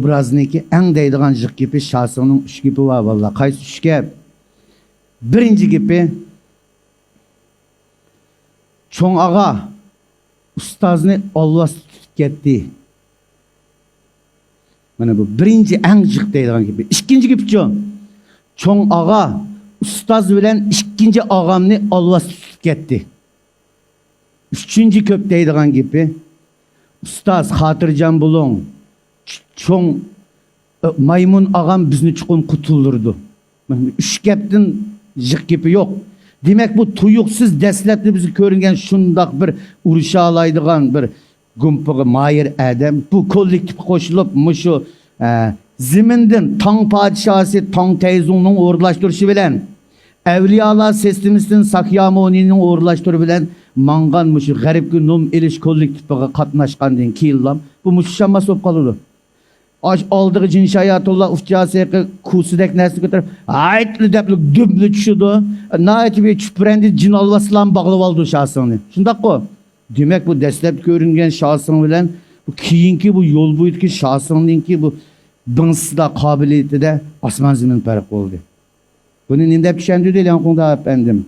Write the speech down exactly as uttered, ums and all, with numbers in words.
ئوبرازنىڭكى ئەڭ دەيدىغان جىق گېپى، شاسىڭنىڭ ئۈچ گېپى بار، ۋاللا. قايسى ئۈچ گەپ؟ بىرىنچى گېپى، چوڭ ئاغا ئۇستازنى ئالۋاستى تۇتۇپ كەتتى. مانا بۇ بىرىنچى ئەڭ جىق دەيدىغان گېپى. ئىككىنچى گېپىچۇ؟ چوڭ ئاغا ئۇستاز بىلەن ئىككىنچى ئاغامنى ئالۋاستى تۇتۇپ كەتتى. ئۈچىنچى كۆپ دەيدىغان گېپى، ئۇستاز، خاتىرجەم بولۇڭ. چ-، چوڭ، ئە، مايمۇن ئاغام بىزنى چوقۇم قۇتۇلدۇرىدۇ. مانا ئۈچ گەپتىن جىق گېپى يوق. دېمەك، بۇ تۇيۇقسىز دەسلەپتە بىزگە كۆرۈنگەن شۇنداق بىر ئۇرۇشالايدىغان بىر گۇمپىغا ماھىر ئادەم بۇ كوللېكتىپقا قوشۇلۇپ، مۇشۇ، ئە، زېمىندىن تاڭ پادىشاھى تاڭ تەيزۇڭنىڭ ئورۇنلاشتۇرۇشى بىلەن، ئەۋلىيالار سىستېمىسىدىن ساكيامۇنىنىڭ ئورۇنلاشتۇرۇشى بىلەن ماڭغان مۇشۇ غەربكە نوم ئېلىش كوللېكتىپىغا قاتناشقاندىن كېيىنلا بۇ مۇشۇ شاماس بولۇپ قالىدۇ. ئاش ئالدىغا جىن شاياتۇنلار ئۇچاسى كۇسىدەك نەرسىنى كۆتۈرۈپ، ھايتلى دەپلا دۈملا چۈشىدۇ. ناھايىتى بىر چۈپرەندە جىن ئالۋاستىلارنى باغلىۋالىدۇ شاسىڭنى. شۇنداققۇ؟ دېمەك، بۇ دەسلەپتە كۆرۈنگەن شاسىڭ بىلەن بۇ كېيىنكى بۇ يول بويىدىكى شاسىڭنىڭكى بۇ بىڭسىدا قابىلىيىتىدە ئاسمان زېمىن پەرق بولدى. بۇنى نېمە دەپ چۈشەندۈردى لياڭخۇڭدا ئەپەندىم؟